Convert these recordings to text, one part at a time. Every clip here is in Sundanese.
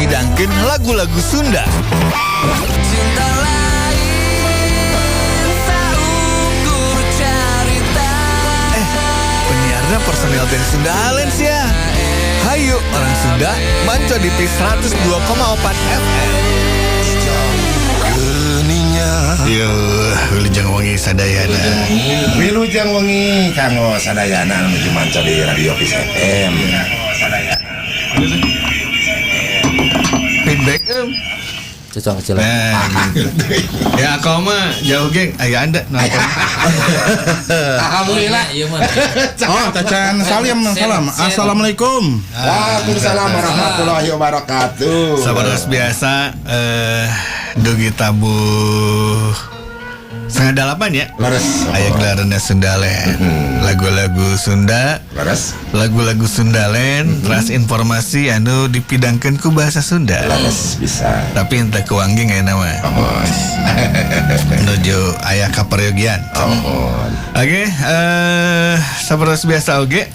Ngahidangkeun lagu-lagu Sunda. Cinta lain saukur carita. Eh, penyiarnya personil band Sundaland ya. Hayu orang Sunda, manco di P 102,4 FM. Yo, wilujeng wengi sadayana. Wilujeng wengi kanggo sadayana menuju manca di Radio Peace FM. Feedback em. Cocok kecil. Nah, gitu. Ya, kau mah jauh geng, aya anda nonton. Alhamdulillah. Iya mah. Oh, tacan salam salam. Assalamualaikum. Waalaikumsalam warahmatullahi wabarakatuh. Sahabat biasa dugi tabuh 7.30 ya. Leres. Aya gelarannya Sundaland. Lagu-lagu Sunda, Leres. Lagu-lagu Sundaland, teras informasi anu dipidangkeun ku bahasa Sunda. Leres bisa. Tapi henteu kuangging aya nama. Oh. Menuju aya kaperyogian. Oh. Oke, seperti biasa oge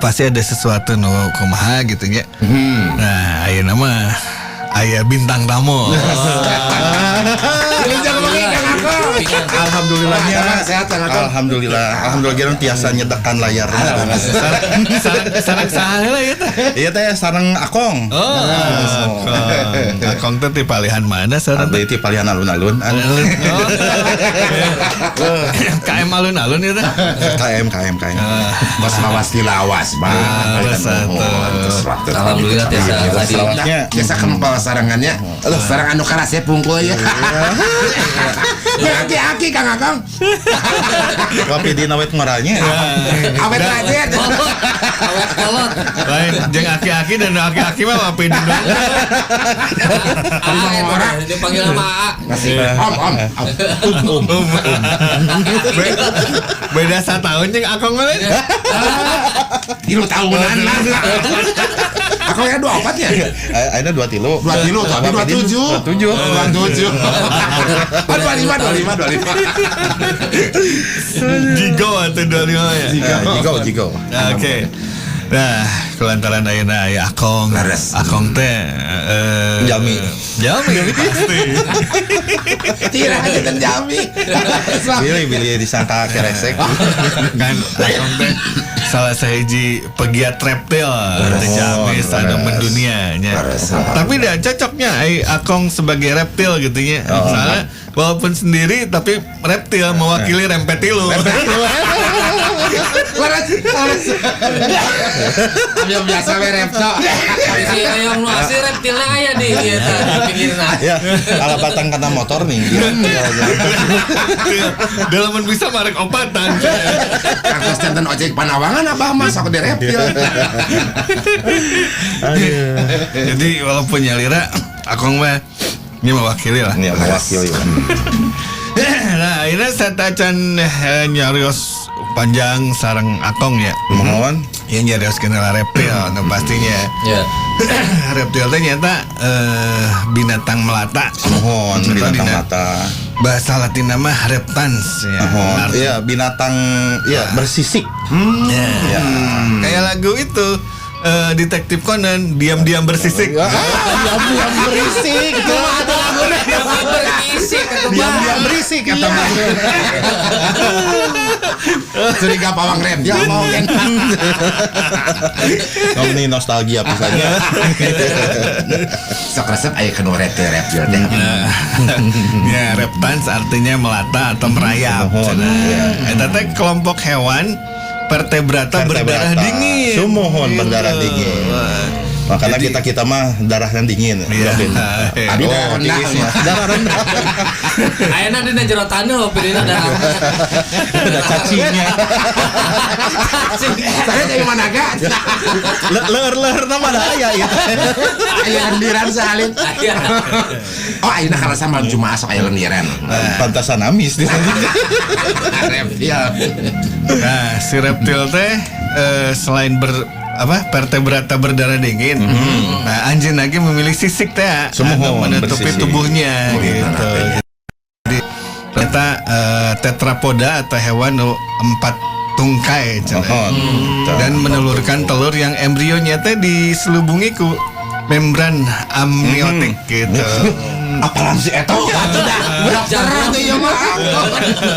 pasti ada sesuatu nu kumaha gitu nya. Nah, aya nama aya bintang tamu. Wilujeng wengi Kang Ako. Alhamdulillahnya. Sehat, Kang Ako. Alhamdulillah. Alhamdulillah gerang tiasa nyedekan layar. Sareng saha heula ieu teh? Iya teh sareng Akong. Oh, Akong. Akong teh ti palihan mana sareng teh? Abdi ti palihan alun-alun. Oh. KM alun-alun ieu teh. KM KM KM. Bos lawas di lawas, Bang. Leres atuh. Alhamdulillah tiasa tadi. Salawatnya. Biasa kempel sarangannya. Aduh, sarang anu karasep pungkul ya. Aki-aki Kang Akong. Kopi di nawet ngoralnya. Awet rajin. Awet kolot. Lain jeung aki-aki dan aki-aki mah apa di A eta dipanggil sama A. Ngasih om om. Om. Um um. Beda satahun jeung Akong mah lain. 3 tahunan lah. Aku ya 24 ya. Ayeuna 23. 23, tapi 27. 27. 27. Oh, 25, 25, 25. Jigo atau 25 ya. Jigo jigo. Oke. Nah, kelantaran ayeuna aya Akong. Leres. Akong teh Jami. Jami pasti. Tidak aja dan jami. Bilih bilih disangka keresek. Kan Akong teh salah sahiji pegiat reptil di Ciamis anu mendunia nya. Leres. Tapi dah cocoknya ai Akong sebagai reptil gitu nya. Soalnya walaupun sendiri tapi reptil mewakili rempetilu. Leres, leres. Ambil biasa we repto. Si Oyong nu asli reptilna aya di ieu teh di pinggirna. Ya, ala batang kena motor nih. Dalam bisa marek opatan. Kangkos janten ojek Panawangan abah mah sok di reptil. Jadi walaupun nyalira Akong mah ini mewakili lah. Ini mewakili. Nah, ini saya tacan nyarios panjang sareng Akong ya. Mohon. Yang nyarios kenal reptil, nah pastinya. Ya. Reptil teh nyata binatang melata. Mohon Atau binatang mata. Bahasa Latin nama reptans ya. Mohon. Iya, binatang ya bersisik. Ya. Ya. Kayak lagu itu Detektif Conan, diam-diam bersisik. Ah, diam-diam berisik. Itu mah ada laguna berisik atuh mah. Diam-diam berisik kata mah. Curiga pawang reptil mau kan. Oh, ini nostalgia pisannya. Sok resep aya kanu reptil reptil teh. Ya, reptans artinya melata atau merayap. Mohon, Cenah. iya. Eta teh kelompok hewan vertebrata berdarah Vertebrata. dingin. Sumuhun, Gitu. berdarah dingin. Wah. Makanya Jadi- kita kita mah darahnya dingin. Iya. Robin. Abi darah Oh, rendah. tiis mah. Darah rendah. Ayeuna dina jero taneuh pilihna darah. Ada cacingnya. Cacing. Saya jadi managa. Leur-leur nama ada aya ieu. Aya lendiran salin. Aya. Oh, ayeuna karasa malam Jumat sok aya lendiran. Pantasan amis di sana. Reptil. Nah, si reptil teh selain ber apa vertebrata berdarah dingin. Nah, anjing lagi memilih sisik teh Sumuhun, atau menutupi bersisik. tubuhnya Oh, gitu. gitu. Jadi ternyata tetrapoda atau hewan nu empat tungkai cenah. Mohon. Dan menelurkan telur yang embrionya teh diselubungi ku membran amniotik gitu. Apalan sih eta? Dokter atuh ieu mah.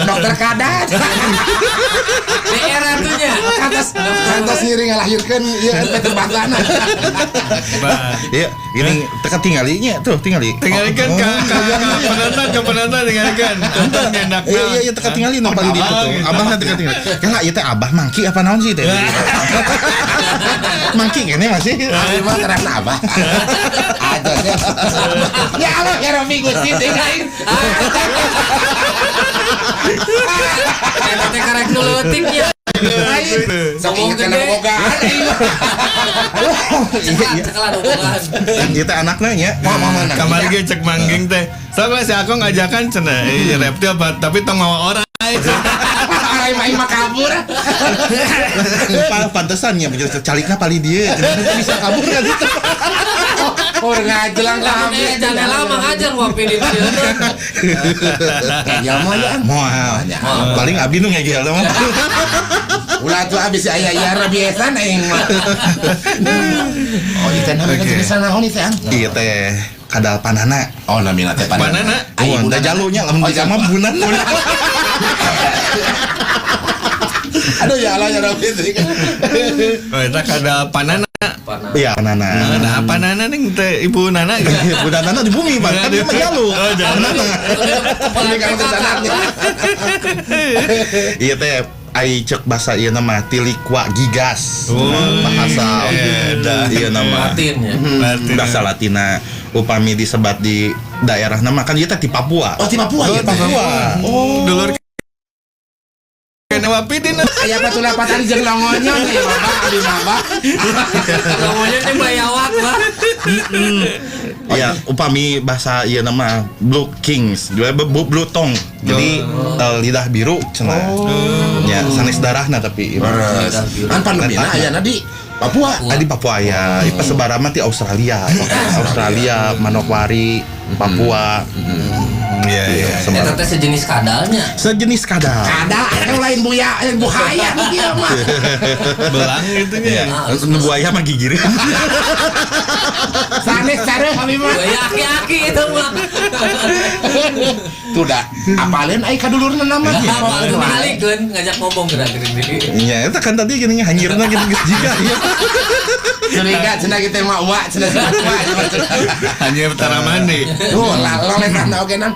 Dokter kadat. DR atunya. Kantos kantos ngiring ngalahirkeun ieu Peter Bantana. Bah. Iya, gini teka tinggalinya tuh tingali. Tinggalkan ke penonton tinggalkan. Tonton nyendak. Iya iya iya teka tingali nu paling ditu tuh. gitu. Abah nanti teka tingali. Kan ieu teh abah mangki apa naon sih teh? Mangki kene masih. Abi mah terang abah. Aduh. Ya Allah ya Rabbi Gusti teh aing. Eta teh karek nu leutiknya. Lain. Sok inget kana bogaan aing mah. Cekat cekelan hubungan. Ieu teh anakna nya. Mah mah mana? Kamari ge cek mangging teh. Sok lah si aku ngajakan cenah reptil tapi tong mawa orang. Aing mah aing mah kabur. Pantesan nya calikna paling dieu. Bisa kabur kan itu. Oh, ngajelang Lamun kabeh. aya jandela mah ngajar wapi di dieu. Ya mah ya. Moal. Paling abi nu ngegel mah. Ulah tuh abis aya ya biasa aing mah. Oh, ieu teh namina Oke. jenis naon ieu teh? Ang? Ieu teh kadal panana. Oh, namina teh panana. Panana. Ai Oh, da jalunya lamun Oh, bisa mah jalu. bunana. Aduh ya Allah ya Rabbi. Oh, eta kada panana. Iya, panana. Nah, panana ning teh ibu nana gitu. Bunana di bumi, Pak. Kan dia mah jalu. Oh, jalu. Panana. Kepala Ini kan PKK. anaknya. Iya teh ai cek bahasa ieu nama Tiliqua gigas. Oh, Nah, bahasa edan. ieu nama. Latin ya. Latin. Bahasa Latina upami disebat di daerah nama kan ieu teh di Papua. Oh, di Papua Oh, ieu teh. Papua. Oh, dulur kene wapidin. Aya patula patali jeung longonyon ieu mah abdi mah. Ngomongnya teh bayawak lah. Iya, upami bahasa ieu nama Blue Kings, Blue Tongue. Jadi lidah biru cenah. Ya, sanes darahna tapi ieu mah. Beres. Kan pandemina ayana di Papua. Ah, di Papua ya, oh. Sebaran mah di Australia, Australia, Manokwari, Papua. Iya, iya. Eta teh sejenis kadalnya. Sejenis kadal. Ada anu lain buya, lain buhaya nu kieu mah. Belang gitu nya. Nu buaya mah gigireun. Sanes sareuh abi mah. Buaya aki-aki itu mah. Tuh dah, apaleun ai kadulurna nama ge. Apalin tingalikeun ngajak ngomong gerak gini. Iya, itu kan tadi gini hanyirna gitu geus jiga ya. Curiga cenah kitu mah uak cenah si uak. Hanya taramani. Tuh, loletan oge nan.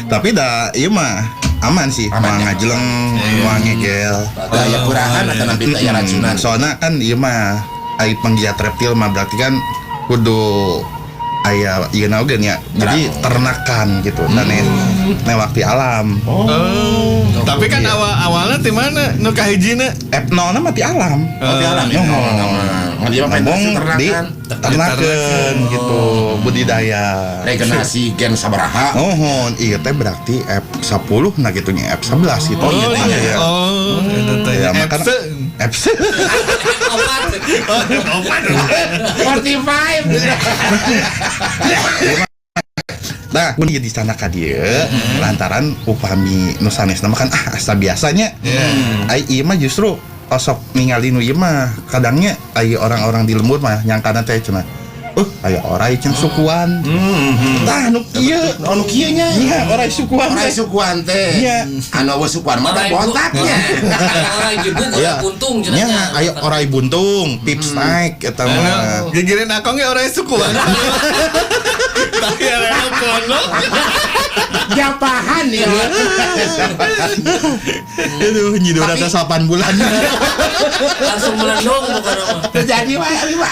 Tapi dah ieu mah aman sih, Aman moal ya. ngajeleng, moal ngegel. Daya kurahan atau nampi daya racunan. Soalnya kan ieu mah ai penggiat reptil mah berarti kan kudu aya ieu na oge nya. Jadi ternakan gitu, sanes newak di alam. Oh. Tapi kan awal-awalnya di mana? Nu kahijina. F0 na mah di alam. Oh, di alam ya. Oh. Ngan dia mah Ngomong pentas di ternakan. ternakan gitu, budidaya. Regenerasi gen sabaraha. Oh, iya teh berarti F10 nah gitunya F11 gitu. Oh, iya. iya. Oh, eta teh. Ya, makan F. F. Opat. Oh, opat. 45. Nah, mun ieu di sana ka dieu lantaran upami nu sanesna mah kan asa biasanya. Ai ieu mah justru osok ningali nu ieu mah kadangnya ai orang-orang di lembur mah nyangkana teh cenah. Aya orai cenah sukuan. Tah nu kieu. Oh, nu kieu nya. Iya, orai sukuan. Orai teh. sukuan teh. Iya. Anu eueuh sukuan mah teh Orai botaknya. Orai jebuk, Iya. orai buntung cenah. Nya, aya orai buntung, pips naik eta mah. Gigirin akong ge orai sukuan. Tapi area kono. Japahan ya. Aduh, nyidora teh 8 bulan. Langsung melendung bukan mah. Terjadi wae abi mah.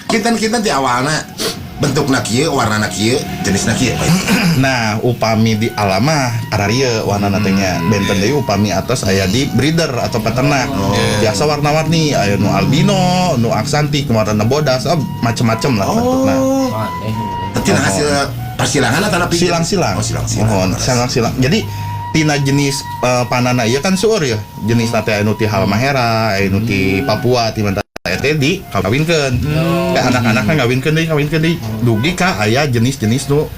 Kinten-kinten di awalna bentukna kieu, warnana kieu, jenisna kieu. Nah, upami di alam mah ararieu warnana teh nya. Benten deui upami atas aya di breeder atau peternak. Biasa warna-warni, aya nu albino, nu aksantik, nu warna bodas, oh, macem-macem lah bentukna. Aneh. Tina hasil persilangan atau napi? Silang-silang. Oh, silang-silang. Mohon, silang-silang. Jadi tina jenis panana ieu kan seueur ya. Jenis teh anu ti Halmahera, anu ti Papua, ti mana teh di kawinkeun. Ka anak-anakna ngawinkeun deui, kawinkeun deui. Dugi ka aya jenis-jenis nu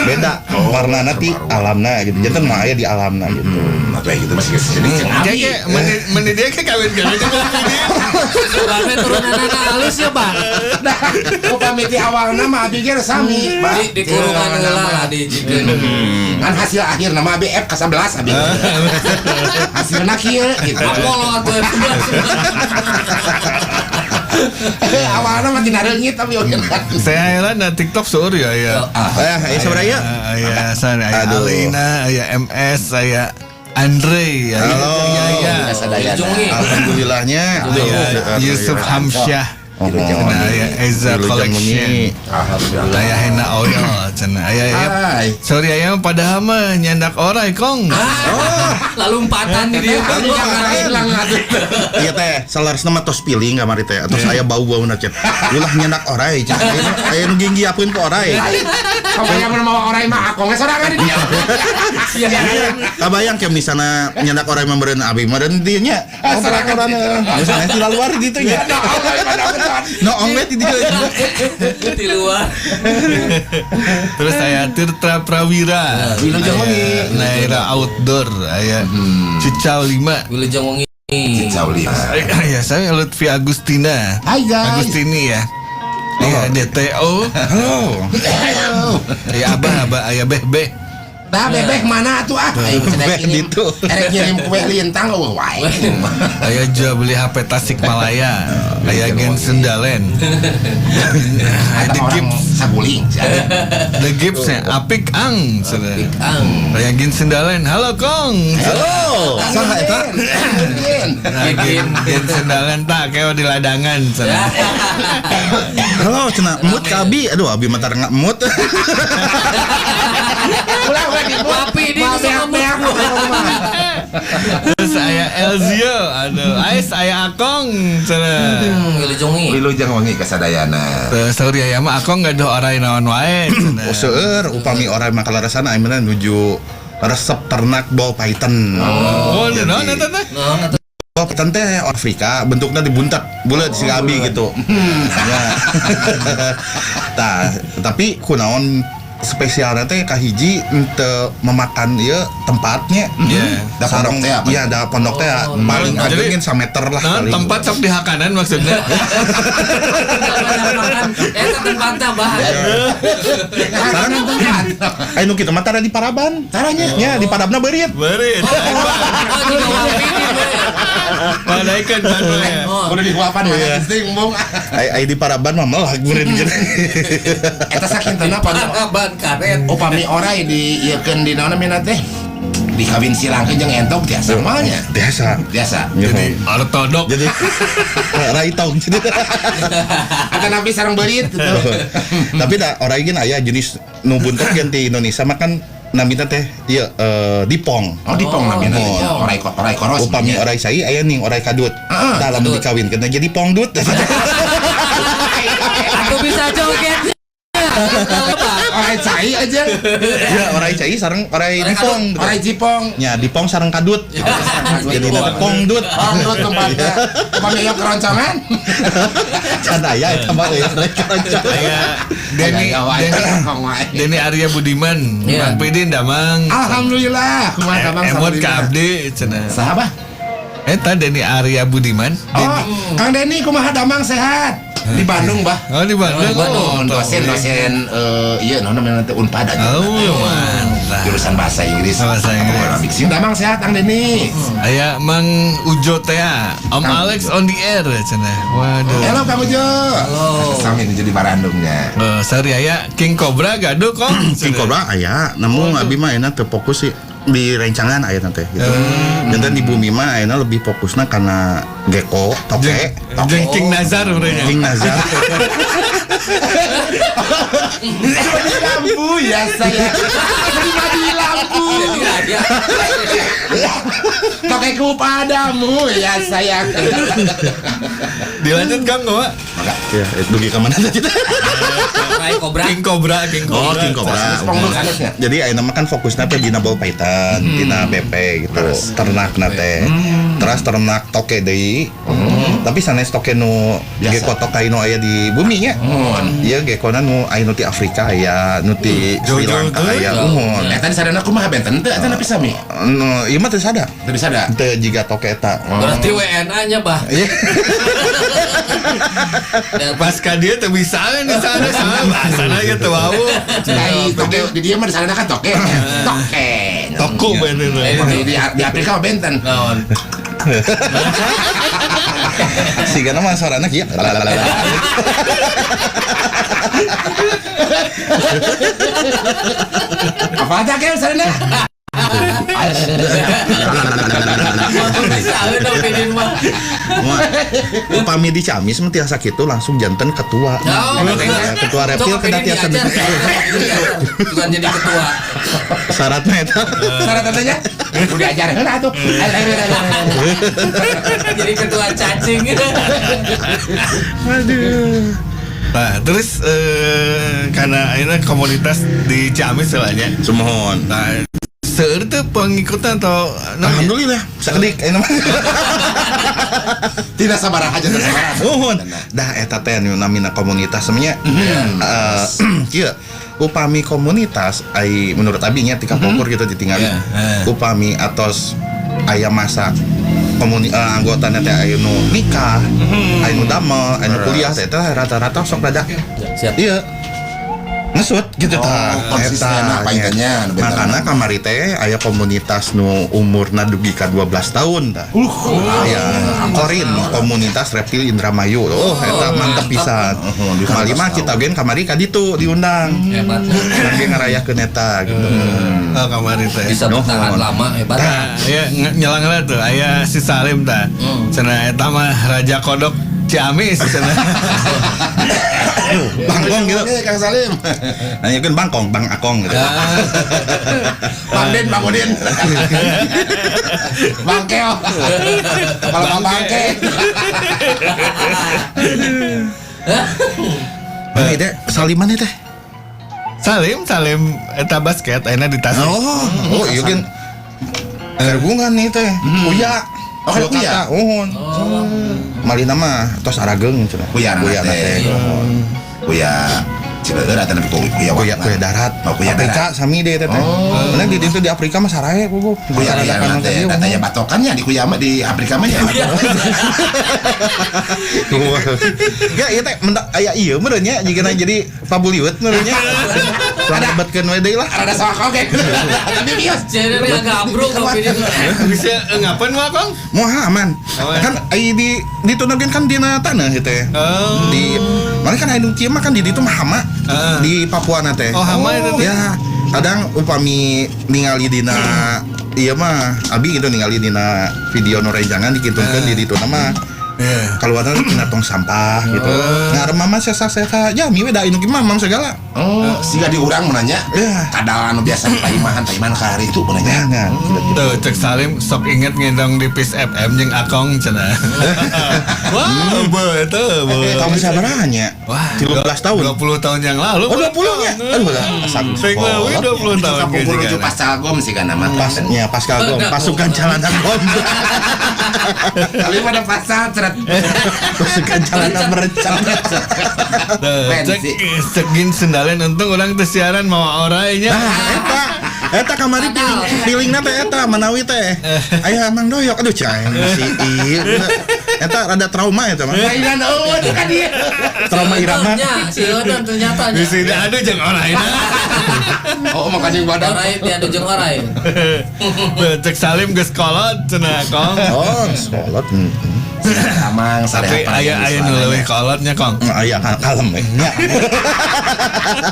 Beda warnana ti alamna gitu. Janten mah aya di alamna gitu. Atau gitu masih jadi jeung abi. Kayak meni dia ke kawin kawin jeung Bang Pidin. Sugan turunanana halus ya, Bang. Nah, upami ti awalna mah abi ge sami, Bah. Di kurungan heula lah dihijikeun. Kan hasil akhir nama abi F ke 11 abi. Hasilna kieu gitu. Apollo atuh F11. Awalna mah tina reungit tapi oke. Saya heula na TikTok seueur ya ya. Eh, aya sabaraha ieu? Aya sana aya Aduh. Alina, aya MS, aya Andre, aya Halo. ya ya. Wilujeng. Alhamdulillahnya. Aya Yusuf Hamsyah. Oh, Cenah aya Eza Wilujeng Collection. wengi. Alhamdulillah. Aya Hena Oil cenah aya ya. Hai. Sorry aya mah padahal mah nyandak orai kong. Lalumpatan di dieu. Hilang atuh. Iya teh, saleresna mah tos piling kamari teh, tos aya bau-bauna cet. Ulah nyandak orai cek. Aya nu ginggiapeun ku orai. Pokoknya mun mawa orai mah akongnya sorangan di dieu. Iya. Kabayang ke misalnya nyandak orai mah meureun abi meureun dieu nya. Sorangan. Misalnya si luar gitu nya. No ongwe di dieu. Di luar. Terus aya Tirta Prawira. Wilujeng wengi. Aya Naira Outdoor, aya Cicau 5. Wilujeng wengi. Cicau lima. Ya saya Lutfi Agustina. Hai guys. Agustini ya. Iya DTO. Halo. Ya abah abah aya beh beh. Nah, bebek mana tuh ah? Ayo Bebek ngirim. gitu. Erek ngirim kue lintang eueuh wae. Aya jual beli HP Tasikmalaya. Aya Gen Sundalen. Aya Ada The orang Gips, saguling. The Gips ya. Apik Ang. cenah. Ang. Aya Gen Sundalen. Halo Kong. Halo. Saha eta? Nah, Gen Sundalen tak kayak di ladangan cenah. Halo cenah emut ka abi. Aduh abi mah tara ngemut. Ulah ulah di Papi di Mau sama beak-beak. Terus aya Elzio, aduh, ais aya Akong cenah. Wilujeng wengi. Wilujeng wengi kasadayana. Terus sauri aya mah Akong gaduh orai naon wae cenah. Oh seueur upami orai mah kaleresan aya mah nuju resep ternak ball python. Oh, naon eta teh? Naon atuh? Ball python teh Afrika bentuknya dibuntet bulat si abi gitu. Ya. Tah, tapi kunaon spesialnya teh kahiji ente memakan ieu tempatnya. Iya. Da Sareng pondok teh apa? Iya, da pondok teh paling Jadi, agengin sameter lah Naon paling. tempat sok di hakanan maksudnya. Eta tempatna bah. Sareng aya nu kitu mah tara di Paraban. Taranya. Nya di Parabna beurit. Beurit. Oh, di bawah ini. Padaikeun bandulnya. Oh. Kudu dihuapan mana geus embung. Ai di Paraban mah melak meureun gitu. Eta sakintena pada Paraban karet. upami orai di ieukeun di naon namina teh? Di kawin silangkeun jeung entog tiasa moal nya. Biasa. Biasa. Jadi ortodok. Jadi raitong jadi. Atau napi sareng beurit gitu. Tapi da orai ge aya jenis nu buntet ganti Indonesia mah kan namina teh ieu dipong. Oh, dipong namina teh. Oh. Orai orai koros. Upami orai cai aya ning orai kadut. Heeh, Tah lamun kadut. dikawinkeun teh jadi pongdut. Atau bisa joget. Orai cai aja. Ya orai cai sareng orai Orai dipong. Orai jipong. Nya dipong sareng kadut. Jadi nanti pongdut. Pongdut tempatnya. Upami aya keroncongan. Can aya eta mah euy orai keroncong. Aya Denny Denny Denny Arya Budiman, Iya. Bang Pidin damang. Alhamdulillah. Kumaha damang Emot ka abdi cenah. Saha bah? Eta Denny Arya Budiman. Oh, Kang Denny kumaha damang sehat? Di Bandung, bah. Oh di Bandung. Oh, di Bandung. Oh, Dosen dosen iya naon namanya teh Unpad aja. Oh, mantap. Jurusan bahasa Inggris. Bahasa Inggris. Sing damang sehat Kang Denny. Aya Mang Ujo teh Om Kang Alex on the air cenah. Waduh. Halo Kang Ujo. Halo. Sami jadi Barandungnya. Oh, sorry aya King Cobra gaduh kong. King Cobra aya, namun abi mah enak teu fokus sih di rencangan aya teh gitu. Janten di bumi mah ayeuna lebih fokusna karena gecko, toke, Jeung King Nazar urangnya. King Nazar. Mati lampu ya saya. Mati lampu. Jadi aya. Tokeku padamu ya sayang. Dilanjut Kang Goa. Ya, dugi ka mana tadi? Orai kobra. King Cobra, King Cobra. Oh, King Cobra. Pong sanesnya. Jadi ayeuna mah kan fokusna teh dina ball python, dina BP gitu. Ternakna teh. Terus ternak toke deui. Tapi sanes toke nu Biasa. gecko tokai nu aya di bumi nya. Muhun. Iya gekona nu aya nu ti Afrika aya, nu ti Sri Jauh-jauh Lanka tuh. aya. Muhun. Eta di sadana kumaha benten teu eta nepi sami. Nu ieu mah teu sada. Teu disada. Teu jiga toke eta. Berarti WNA-nya bah. Iya. Dan Pas ka dia teu bisa kan di sana sama bahasana gitu wau. Ai toke di dieu mah di sadana kan toke. Toke. Toko bener. Di Afrika mah benten. naon? Sigana mah sorana kieu. Apa aja ke sadana? Bisa dong pidin mah. Wah, upami di Ciamis mah tiasa kitu langsung janten ketua. Oh, Ya, ketua reptil Sok, kena Pidin tiasa diajar. nepi. Bukan jadi ketua. Syaratnya eta. Syarat tanya. Udah diajar heula atuh. Jadi ketua cacing. Aduh. Nah, terus karena akhirnya komunitas di Ciamis lah nya. Sumuhun. Nah, seueur teu pengikutna atau Alhamdulillah, sakedik ayeuna mah. Tidak sabaraha aja tidak sabaraha. Muhun. Dah eta teh nu namina komunitas sebenarnya. Eh, kieu upami komunitas ai menurut abi nya tika pokor gitu ditinggali. Iya, eh. Upami atos aya masa anggotana teh aya nu nikah, aya nu damel, aya nu kuliah teh eta rata-rata sok rada Siap. iya ngesut gitu Oh, tah konsisten Eta, apa intinya, nu bentana. Makana kamari teh aya komunitas nu umurna dugi ka 12 tahun tah. Aya Korin komunitas reptil Indramayu. Oh, eta mantep pisan. Oh, di Malima 12 kita gen kamari ka ditu diundang. Hebat. Lagi ngarayakeun eta gitu. Oh, kamari teh. Bisa bertahan Nuhun. lama hebat. Nah, ya nyelang lah tuh aya si Salim tah. Cenah eta mah Raja Kodok Ciamis cenah. Bangkong gitu. Eh, Kang Salim. Nanyakeun Bangkong, Bang Akong gitu. Bang Den, Bang Udin. Bang Keo. Kalau Bang Bangke. Mana teh Saliman teh? Salim, Salim eta basket ayeuna di Tasik. Oh, oh iya kan. Gabungan nih teh. Uya. Oh, kan Uya? Uhun. Malina mah tos arageung cenah. Uya na Uya na teh. teh. Kuya Cileeur atau nepi kuya Kuya kuya darat. Oh, kuya Afrika darat. sami deh teh. Oh. Mana di ditu di Afrika mah sarae puguh. Kuya kuya Saradakan na teh. teh. Datanya batokannya di kuya mah di Afrika mah ya. Enggak, ieu teh mendak aya ieu meureun nya jigana jadi pabuliwet meureun nya. Lebetkeun we deui lah. Rada soak oge. Tapi bios. Jadi dia gabruk dong pidin. Bisa ngapain mah Kong? Moha aman. Aman. Kan ai di tunageun kan dina tanah ieu teh. Oh. Di mana kan aya nu kieu mah kan di ditu mah hama. Heeh. Di Papua na teh. Oh, hama itu teh. Ya, kadang upami ningali dina ieu mah abi gitu ningali dina video nu rejangan dikintunkeun di ditu mah. Iya. Keluarna tina tong sampah gitu. Ngarep mah sesa-sesa ya mi we da anu mah mam segala. Oh, siga di urang mun nanya. Iya. Kadal anu biasa di paimahan, paimahan ka hari itu mun nanya. Nah, nah, gitu. Tuh, cek Salim sok inget ngendong di Peace FM jeung Akong cenah. Wah, betul, be. Tahun sabaraha nya? Wah, 13 tahun. 20 tahun yang lalu. Oh, 20 nya. Aduh lah, asa Sing leuwih 20 tahun Kapungkur ge lucu jigana. pasal gom sih kan nama. Pasnya Pascal Gom, pasukan jalanan gom. Tapi pada pasal ceret. Pasukan jalanan merecak. Tuh, cek Pensi. cek gin sendalen untung urang teu siaran mawa orai nya. Nah, eta eta kamari piling teh eta manawi teh. Aya Mang Doyok aduh cai si ieu. Eta rada trauma eta mah. Mainan eueuh kan dia. Trauma irama. Nya, si Eueuh ternyata Di nya. sini aduh jeung oraina. Oh, makanya badan. Orai tiada jeung orai. Tuh, cek Salim geus kolot cenah Kong. Oh, sekolah. Amang Tapi aya aya nu leuwih kolotnya Kong. Aya kalem we. Nya.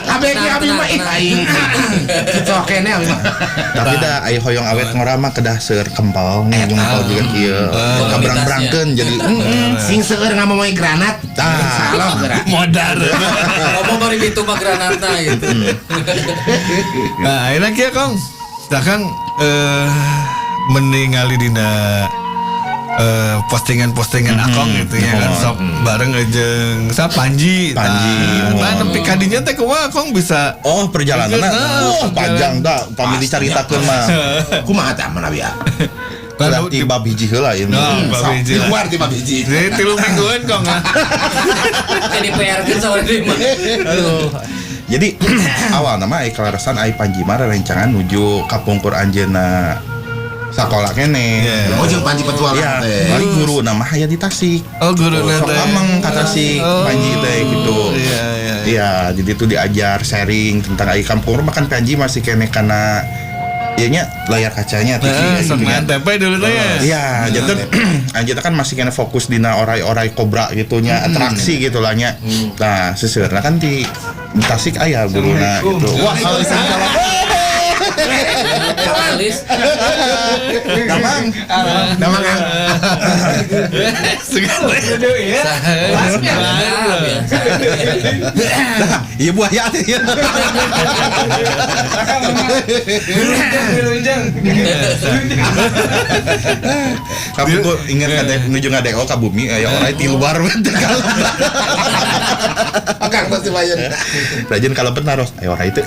Abg abi mah ih aing. Kitu kene abi mah. Tapi dah aya hoyong awet ngora mah kedah seueur kempal ngempal juga kieu. Kabrang-brangkeun jadi Sing seueur ngamomoy granat. Tah. Insyaallah geura. Modar. Ngomong bari itu mah granatna gitu. Nah, ayeuna kieu Kong. Sedangkan meninggali dina Postingan-postingan Akong gitu ya kan, sok bareng jeung sa Panji. Panji, Nah, nepi ka dinya teh kumaha Akong bisa? Oh, perjalanan. Nah, Oh, panjang dah upami dicaritakeun mah. Kumaha teh manawi ya? Berarti bab hiji heula ieu. Nah, bab hiji Di lah. luar di bab hiji. Jadi 3 mingguan kong ah. Jadi PR kan sama dia mah. Aduh. Jadi awal nama ai kaleresan ai Panji mah rerencangan nuju kapungkur anjeunna sakola keneh. Iya. Oh, jeung Panji Petualang Iya, teh. balik guru nama aya di Tasik. Oh, guru Sok teh. ameng ka Tasik Panji teh gitu. Iya. Iya, jadi itu diajar sharing tentang ai kampung mah kan Panji masih keneh kana ieu nya layar kacanya TV Nah, sok gitu main nya. TP dulu teh ya. Iya, jadi anjeunna kan masih kena fokus dina orai-orai kobra gitu nya, atraksi gitu lah nya. Nah, seseueurna kan di Tasik aya guruna gitu. Wah, Waalaikumsalam. Damang. Damang kan. Segala. Nah, biasa. Nah, iya buaya teh. Ya. Tapi gua ingat kada nuju ngadeo ka bumi aya orai ti luar we teh kalau. Akang pasti bayan. Rajin kalau naros ayo orai teh.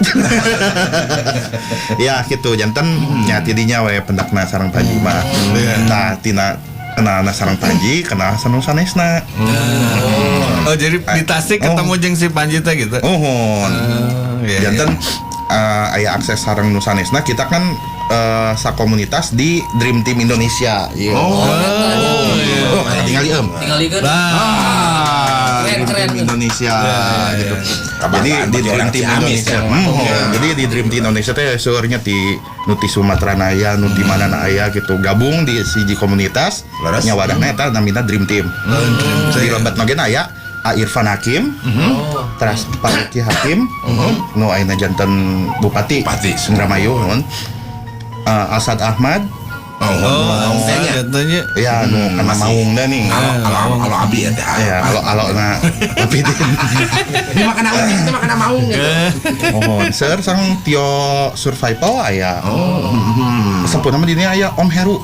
Ya gitu janten nya tidinya we pendakna sareng Panji mah. Nah, tina kenalna sareng Panji, kenal sareng sanesna. Oh, jadi di Tasik ketemu jeung si Panji teh gitu. Uhun. Iya, Janten aya akses sareng nu sanesna kita kan sakomunitas di Dream Team Indonesia. Iya. Oh, iya. Oh, tinggal em. Tinggal ikan. Nah, Ah, Keren, Dream keren. Team Indonesia gitu. Kebanggaan Jadi di bagi Dream orang Team Ciamis, Indonesia. ya. Oh, jadi di Dream Team Indonesia teh seueurnya di nu ti Sumatera na aya, nu ti mana na aya gitu. Gabung di siji komunitas. Leres. Nya wadahna eta namina Dream Team. Di Lembat oge aya A Irfan Hakim, Oh. teras Pak Luki Hakim, nu ayeuna janten Bupati, Bupati. Indramayu, nuhun. Asad Ahmad, Oh, Oh, oh, jatuhnya. ya nu kana masih. maung dah nih. Alo alo alo abi ya teh. Ya, alo-alo na Wapidin. Ini makan maung, ini makan maung gitu. Mohon, seur sang Tio Survival aya. Oh. Sepuh nama dini aya Om Heru.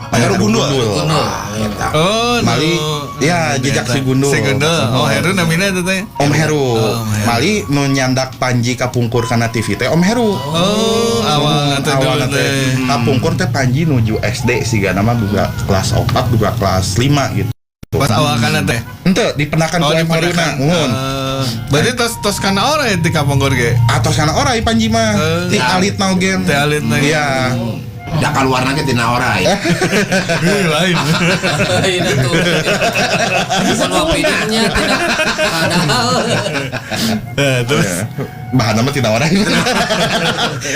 Heru Gundul. Gundul. Ah, eta. Oh, Mali, ya, jejak si Gundul. Si Gundul. Oh, Heru namanya itu teh. Om Heru. Oh, Om Heru. Mali nu nyandak Panji kapungkur kana TV teh Om Heru. Oh, awal teh dulu Awalna teh. teh kapungkur teh Panji nuju SD siga nama juga kelas 4 juga kelas 5 gitu. Pas awal kana teh. Ente dipendakan Oh, ku Om Heru dipendakan. nuhun. Berarti tos tos kana orai di kapungkur ge. Atos kana orai Panji mah. Ti alitna oge. Ti alitna. Iya. Da kaluarna ge tina orai. Ih, lain. Ini tuh. Bukan wapidinnya tidak padahal. Eh, terus Bahan mah tina orai.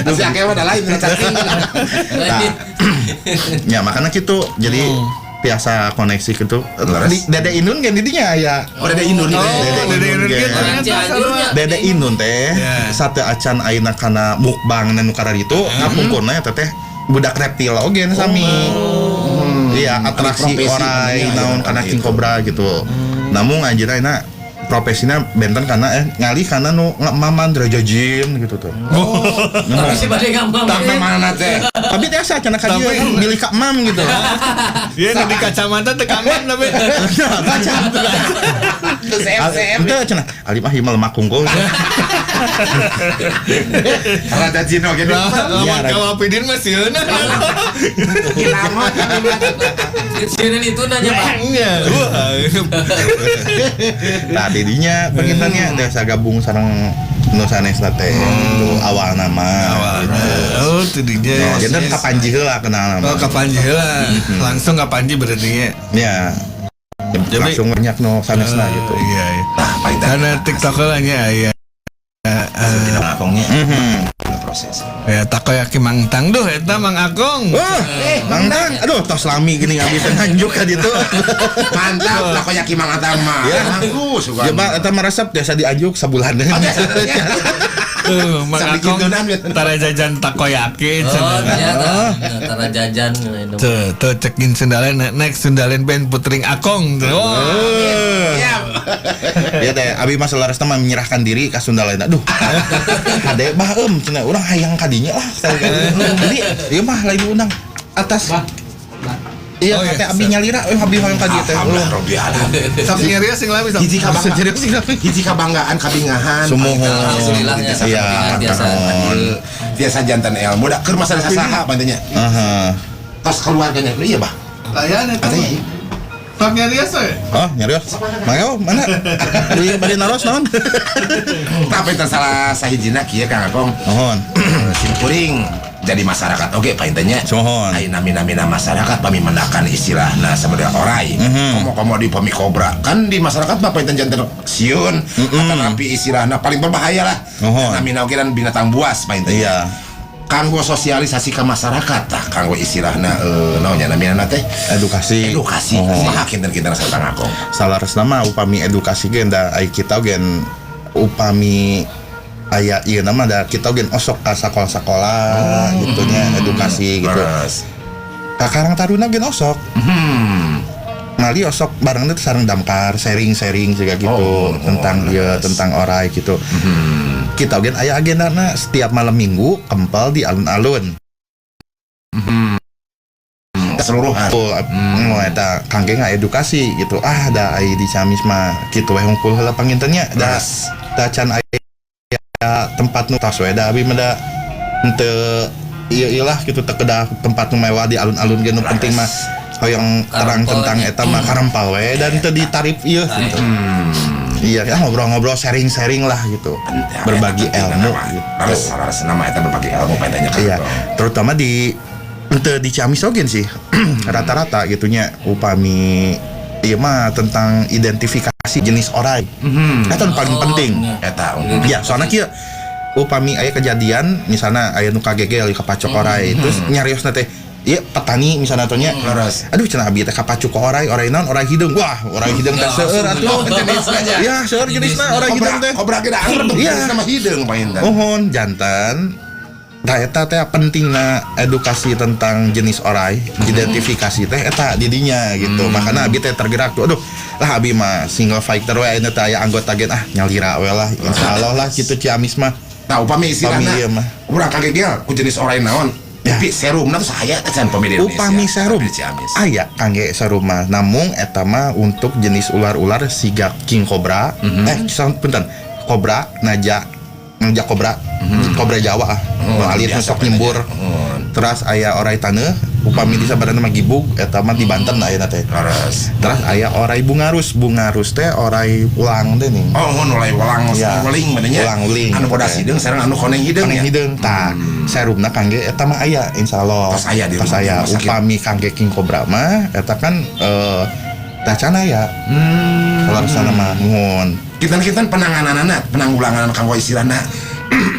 Masih akeh mah da lain tina cacing. Nah, ya makanya gitu. Jadi biasa koneksi gitu. Leres. Di, Dede Inun kan didinya aya. Oh, Dede Inun. Oh, Dede Dede Inun Inun ge. ge Orang ternyata Cianjurnya. Dede Inun teh Ya. sate acan ayeuna kana mukbang nu kararitu kapungkurna eta teh budak reptil oge nu sami. Iya, atraksi Profesi orai namanya, naon ya, kana king gitu. cobra gitu. Namun anjeunna ayeuna profesinya benten karena ngalih karena nu ngemaman Raja Jin gitu tuh. Tapi si bade gampang. Tapi mana teh? Tapi biasa cenah ka dieu Tapi- milih ka emam gitu. Iya, di kacamata teh kaman tapi. Baca. CM. Ente cenah alim ah ieu mah lemak kungkul. Raja Jin oge. Lah, lamun Iya, ka Wapidin mah sieun. Sieun itu nanya Pak. Iya. Wah. Nah, didinya pengintannya desa gabung sareng nu sanesna teh gitu awal nama gitu. Oh, tidinya. Nah, janten ka Panji heula kenal nama. Oh, ka Panji heula. Langsung ka Panji berarti nya. Ya. Jadi- Langsung banyak nu sanesna gitu. Iya, iya. Nah, paling Karena TikTok lah nya ya. Tina akongnya Mhm. proses. Ya takoyaki Mang Tang duh eta Mang Akong. Wah, Mang Tang, aduh tos lami gini nggak bisa nganjuk ka ditu. Mantap, takoyaki Mang Atang mah. Ya. Aku suka. Ya Pak, eta meresep biasa dianjuk sabulan. Tuh, Mang Sambil Akong gitunan, ya. tara jajan takoyaki Oh, cenah. ternyata. Tara jajan. Tuh, tuh cekin Sundalen next Sundalen band putring Akong. Tuh. Wah. Siap. Ya teh, abi mah selaras mah menyerahkan diri ka Sunda lain. Aduh. Kade bah eum cenah urang hayang kadinya lah. Jadi ieu mah lain undang atas. Iya, Oh, iya. teh abi nyalira, abi hoyong ka dieu teh. Alhamdulillah rabbil alamin. Sok nyarios sing lami sok. Hiji kabanggaan, Serius sih tapi. hiji kabanggaan kabingahan. Sumuhun. Alhamdulillah ya. Iya, Biasa. nuhun. Biasa jantan ilmu da keur masalah sasaha pantennya. Aha. Tos keluarganya iya bah. Aya eta. Katanya iya. Sok nyarios we. Oh, nyarios. Mangga oh, mana? Di bade naros naon? Tapi teh salah sahijina kieu Kang Akong. Nuhun. Simkuring jadi masyarakat oke pantennya. Nuhun. Ai nami-namina masyarakat pami mendakan istilahna sebenarnya orai. Komo-komo di pami kobra. Kan di masyarakat mah panten janten sieun atanapi istilahna paling berbahaya lah. Nuhun. Namina oge dan binatang buas panten. Iya. Kanggo sosialisasi ke masyarakat tah kanggo istilahna naon nya namina teh Edukasi. edukasi Nuhun. kumaha kinten-kinten sareng Akong. Salaresna mah upami edukasi ge da ai kita gen upami aya ieu nama da kita gen osok ka sakola-sakola gitu nya edukasi gitu. Leres. Ka Karang Taruna gen osok. Mali osok bareng teh sareng damkar sharing-sharing juga gitu Oh, tentang oh, ieu leres. tentang orai gitu. Kita gen aya agendana setiap malam Minggu kempal di alun-alun. Keseluruhan. Betul, eta kangge edukasi gitu. Ah, da ai di Ciamis mah kitu we hungkul heula panginten nya da Leres. da can aya tempat nu tos we da abi mah da henteu ieu ieu lah gitu teu kedah tempat nu mewah di alun-alun ge nu penting mah hoyong terang Karempel tentang nya. eta mah karempal we dan teu ditarif ieu gitu. Iya, ya ngobrol-ngobrol sharing-sharing lah gitu. Berbagi ilmu gitu. Leres, leres nama eta berbagi ilmu pantennya Kang Iya, Akong. terutama di ente di Ciamis oge sih. Rata-rata gitunya upami ieu mah tentang identifikasi jenis orai. Eta nu paling Oh, penting. iya. Eta Ya, soalnya kieu upami aya kejadian misalnya aya nu kagegel kapacok orai terus nyariosna teh ieu petani misalnya teh nya Leres. aduh cenah abi teh kapacuk ku orai orai naon orai hideung wah orai hideung teh Ya, seueur langsung atuh jenisna nya. ya seueur jenisna orai Kobra, hideung teh kobra ge da angger tuh Iya. jenisna mah hideung panginten. Mohon jantan Nah, eta teh pentingna edukasi tentang jenis orai, identifikasi teh eta didinya gitu. Makanya abi teh tergerak tuh. Aduh, lah abi mah single fighter we ayeuna teh aya anggota gen ah nyalira we lah. Insyaallah lah gitu Ciamis mah. Nah, upami istilahna Upami ieu mah. urang kagegel ku jenis orai naon. Ya. Tapi serumna tuh saya can pami di Indonesia. Upami serum Di Ciamis. aya kangge serum mah. Namung eta mah untuk jenis ular-ular siga king cobra, punten, kobra, naja, naja kobra, kobra Jawa ah. Oh, Nu alit nu biasa sok nyembur. Oh. Terus aya orai taneuh, upami di sabarana mah gibug eta mah di Banten ayeuna teh. Leres. Terus aya orai bungarus, bungarus teh orai ulang teh nih. Oh, mun mulai welang Iya. weling mah nya. Welang weling. Anu bodas hideung sareng anu koneng hideung Koneng ya. hideung tah. Serumna kangge eta mah aya insyaallah. Tos aya di Tos rumah aya sakit. upami kangge king cobra mah eta kan tah can aya. Kalau mah nuhun. Kinten-kinten penangananana, penanggulangan kanggo istilahna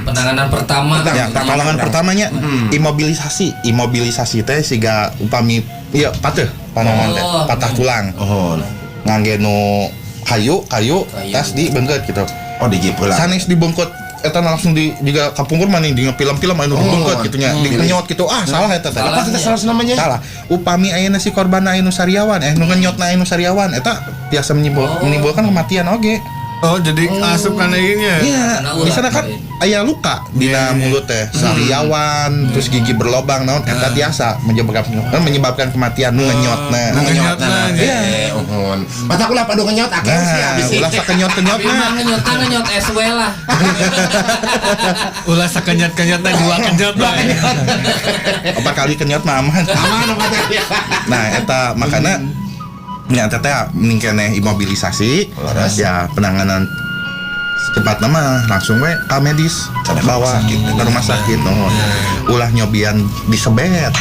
Penanganan pertama. Pertama. Ya, pertolongan Pertama. pertamanya imobilisasi. Imobilisasi teh siga upami iya pateuh panongan teh, Oh. patah tulang. Oh, Ngangge nu kayu, kayu, Kayu. tas dibeungkeut gitu. oh digipeula. Sanes dibeungkeut eta langsung di juga kapungkur mah nih di film-film anu dibeungkeut gitu nya, dikenyot gitu. Ah, salah eta teh. Salah. Apa teh salah namanya? Salah. Upami ayeuna si korban anu sariawan, nu ngenyotna anu sariawan eta biasa Oh. menimbulkan kematian oge. Oh, jadi asup kana ieu nya. Iya, Karena di ulah. sana kan aya luka dina mulut teh, sariawan, terus gigi berlobang naon eta tiasa menyebabkan kematian nu ngenyotna. Nu ngenyotna, Ngenyotna. iya. Uhun. Mata ulah padu ngenyot akeh sih Nah, abis ulah sakenyot-kenyotna. Memang ngenyotna ngenyot SW lah. Ulah sakenyot-kenyotna dua kenyot lah. Opat kali kenyot mah aman. Aman apa teh? Nah, eta makana nya eta teh mending keneh imobilisasi Leres. ya penanganan secepatna mah langsung we ka medis Sana ke rumah bawa sakit. ke rumah sakit nuhun. Ulah nyobian disebet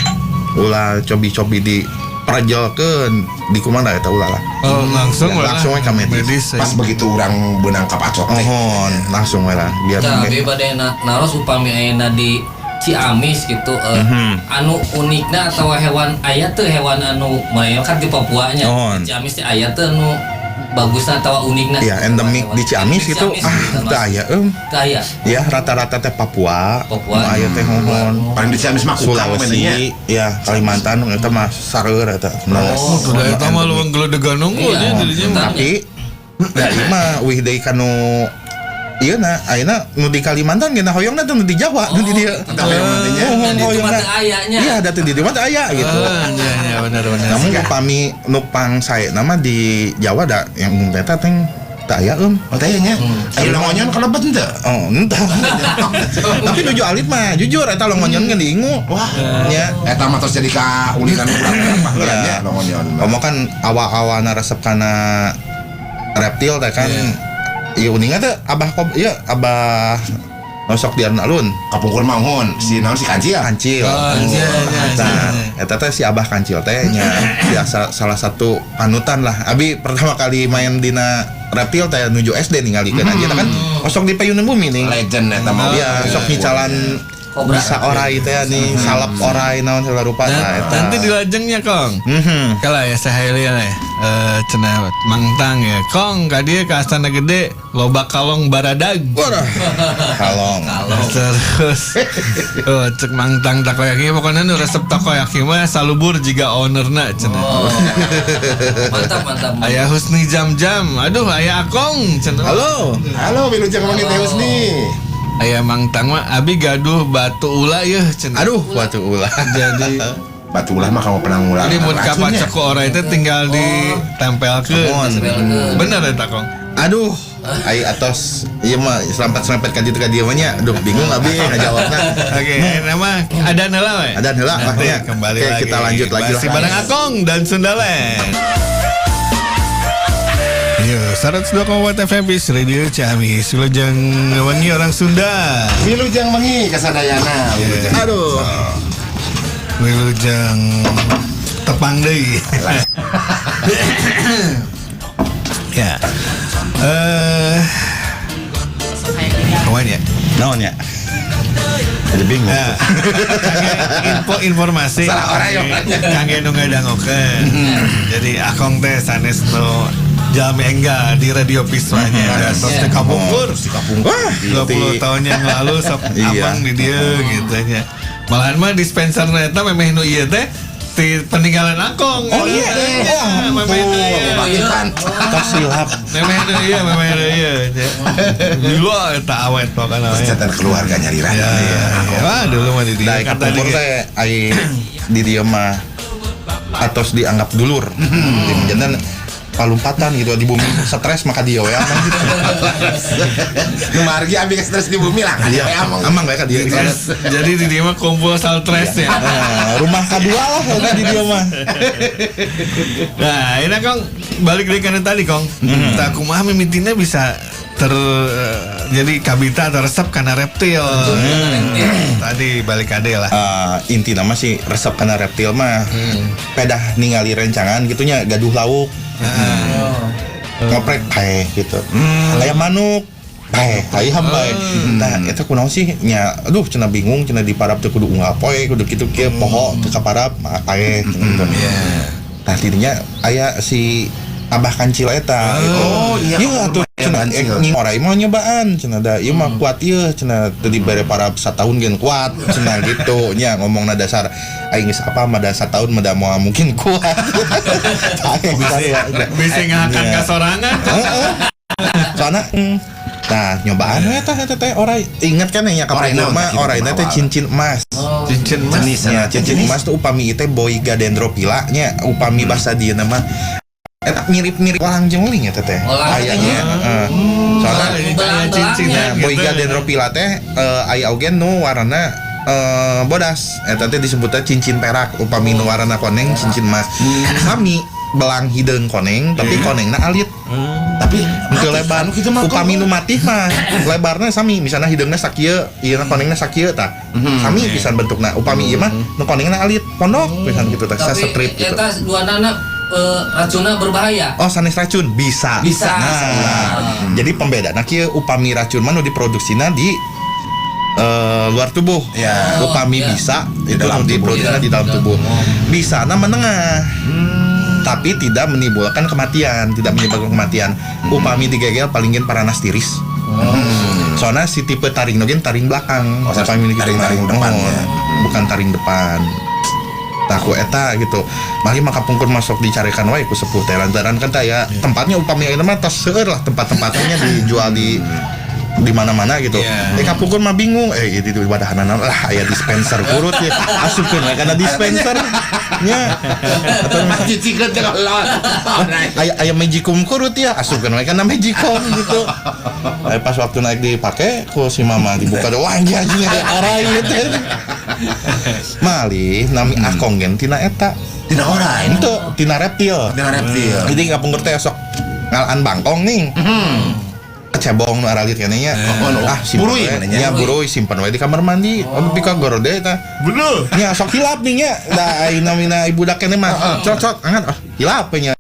ulah cobi-cobi di perjelkeun di kumaha eta ulah lah Oh, langsung Ya, we lah. langsung we ka medis. ya. Pas begitu urang beunang kapacok teh. Mohon langsung we lah biar Nah, abi bade naros upami ayeuna di Ciamis gitu anu unikna atau hewan aya teu hewan anu mah kan di Papua nya. Mohon. Di Ciamis teh aya teu anu bagusna atau unikna. ya endemik di Ciamis Di gitu Ciamis, ah teu aya euy. Teu aya. Ya rata-rata teh Papua, Papua. Nu aya teh mohon. Paling di Ciamis mah kukang Sulawesi, ya Kalimantan eta mah sareur eta. Oh, Tuh da eta mah leuweung geledegan unggul Iya. nya jadinya mah. Tapi da ieu mah wih deui kanu Iya nah, ayeuna nu di Kalimantan ge hoyongna teh nu di Jawa, nu di dieu. Teu hoyong nantinya. Oh, Dan di hoyongna. tempat teu aya nya. Iya, da teu di dieu mah teu aya gitu. Oh, iya iya benar benar. Namun upami nu pangsae nama di Jawa da yang umum teh teh teu aya eum. Oh teh nya. Ayo longonyon kalebet henteu? Oh, entah. Tapi nuju alit mah jujur eta longonyon kan diingu. Wah. Nya. Eta mah tos jadi kaulinan urang baheula nya Ya. longonyon. Komo kan awal-awalna resep kana reptil teh kan. Iya uninga teh abah kob iya abah nosok di alun-alun Kapungkur mah uhun si naon si kancil. Kancil. Oh, iya, iya, Nah, iya. eta teh si Abah Kancil teh nya biasa salah satu panutan lah. Abi pertama kali main dina reptil teh nuju SD ningalikeun anjeunna kan osok di payunan bumi nih. Legend eta mah. Iya, sok nyicalan Kobra. bisa orai teh nih, salap orai naon segala rupa Nah, tah eta. nanti dilajengnya Kong. Mhm. Kalau ya saya lihat ya, cenah mangtang ya. Kong, ka dieu ka Astana Gede loba kalong baradag. Waduh. Kalong. Terus oh, cek mangtang takoyaki pokoknya nu resep takoyaki mah salubur jiga ownerna cenah. Oh. Mantap, mantap. mantap. Aya Husni jam-jam. Aduh, aya Akong cenah. Halo. Halo Wilujeng wangi teh Husni. Aya mangtang mah abi gaduh batu ula yeuh cenah. Aduh, batu ulah. Jadi Batu ulah mah kamu penanggulangan jadi mun racunnya. kapacok ku orai teh tinggal ditempelkeun. Ditempelkeun. Bener eta Kong. Aduh, ai atos ieu mah serempet-serempet ka ditu ka dieu mah nya. Aduh, bingung abi ngajawabna. Oke, nama ada heula we. Ada heula lah, Nanti ya. kembali Oke, lagi. kita lanjut lagi lah. Masih bareng Akong dan Sundaland. Yo, 102,4 FM Peace Radio Ciamis. Wilujeng wengi orang Sunda. Wilujeng wengi kasadayana. Wilujeng. Aduh. Wilujeng tepang deui. Ya. Kawan ya. Naon ya? Jadi bingung. Nah, kangge info informasi Salah orang ya, orangnya. kangge nu ngadangokeun. Jadi akong teh sanes nu jalmi enggal di radio Piswanya. Tos teh kapungkur. Terus di kapungkur. Wah, 20 tahun yang lalu sok Iya. amang di dieu gitu nya. Malahan mah dispenser eta memeh nu ieu teh ti peninggalan akong. Oh, iya. Iya, memeh nu ieu. Bagikan. Tos silap. Memeh nu ieu, memeh nu ieu. Gila eta awet pokokna. Terus catatan keluarga nyari Ya, raya. ya. Wah, dulu mah di dieu. Da Kan tadi kapungkur ge- teh ai di dieu mah atos dianggap dulur. Di jantan palumpatan gitu di bumi stres maka dia we amang gitu. Nu margi abi geus stres di bumi lah. Iya, Kayak amang. amang we ka dieu. Jadi di dia mah kumpul stres ya. Nah, rumah kedua lah eta di dieu mah. Nah, ini Kong balik dari kanan tadi Kong. Tak kumaha mimitina bisa ter jadi kabita atau resep karena reptil. Tadi balik ade lah. Inti nama sih resep kana reptil mah. Pedah ningali rencangan gitunya gaduh lauk. Ngoprek paeh gitu. Aya manuk paeh, aya hambae. Nah, eta kunaon sih nya aduh cenah bingung cenah diparap teh kudu unggal poe kudu kitu kieu poho teu kaparap mah paeh cenah gitu. Nah, tidinya aya si Abah Kancil eta gitu. Oh, iya, Iya atuh cenah Kancil. orai mah nyobaan cenah da ieu mah kuat ieu cenah teu dibere parab satahun gen kuat cenah gitu nya ngomongna dasar aing geus apa mah da satahun mah da moal mungkin kuat. Paeh sarua. Bisa ngahakan Iya. kasorangan. Heeh. Soalna nah nyobaan we tah eta teh orai inget kan nya Orai kapungkur naon mah tah kitu oraina teh awal. cincin emas. Cincin emas. Jenis Ya, cincin jenis. emas tuh upami itu Boiga dendropila nya upami bahasa dieu nama eta mirip-mirip walang jengling eta teh. Walang Ayanya, heeh. Soalna Oh, ini Belang-belangnya. cincinan nah, gitu. Boiga dendropila teh aya oge nu warna bodas. Eta teh disebutnya cincin perak upami nu warna koneng cincin emas. Sami belang hideung koneng tapi konengna alit. Tapi Henteu lebar. Anu kitu mah Upami nu matih mah lebarna sami misalnya hideungna sakieu, ieuna konengna sakieu tah. Sami pisan bentukna. Upami ieu mah nu konengna alit pondok pisan gitu tah, Tapi sastrip gitu. eta dua nana racunna berbahaya. Oh sanes racun bisa. Bisa. Nah, jadi pembeda. Nah kieu upami racun mah nu diproduksina di luar tubuh. Ya. Upami Oh, iya. bisa Di itu dalam nu tubuh. diproduksina Iya, di dalam di dalam tubuh. Bisa na menengah. Tapi tidak menimbulkan kematian, tidak menyebabkan kematian. Upami digegel paling gen paranas tiris. Soalnya si tipe taring nu gen taring belakang. Oh, Upami gitu mah. taring-taring depan, Oh, ya. bukan taring depan. Taku eta gitu. Mari maka pungkur masuk dicarikan wae ku sepuh teh lantaran kan teh ya tempatnya upami ayeuna mah tos seueur lah tempat-tempatnya dijual di Di mana-mana gitu. Iya. Kapungkur mah bingung, di wadahanan lah aya dispenser kurut ya. Asupkeun we kana dispenser nya. Atau misalnya Cicikeun teh kolot. aya magicom kurut ya, asupkeun we kana magicom gitu. Pas waktu naik dipake ku si mama dibuka wah anjing anjing aya orai gitu. Malih nami akong gen tina eta. Tina orai. Henteu, tina reptil. Tina reptil. Jadi kapungkur teh sok ngalaan bangkong nih. Cebong nu aralit keneh nya. Oh, no. Ah, simpen Buruy we. mana nya? Nya buruy simpen we di kamar mandi. Oh, pika gorode eta. Bener. Nya sok hilap nih nya. Da ayeuna namina ibu budak keneh mah. Cot cot angan ah hilap we nya.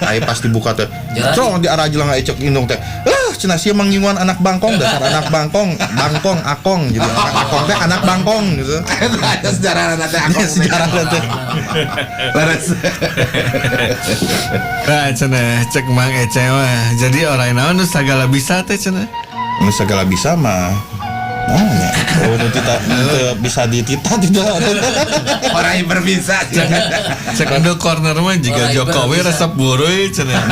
Aya pas dibuka teh. Jadi. Cok di arah jelang ecek indung teh. Ah, cenah sia manginguan anak bangkong dasar anak bangkong, bangkong akong jadi akong teh anak bangkong gitu. Ada sejarah teh akong. Sejarah teh. Leres. Nah, cenah cek Mang Ece mah. Jadi orang naon nu sagala bisa teh cenah. Nu segala bisa mah. Nah, nya. Oh, nu tita teu bisa ditita tidak. Orang yang berbisa. Cek Indo Corner mah jika Orang Jokowi berbisa. resep buruy cenah.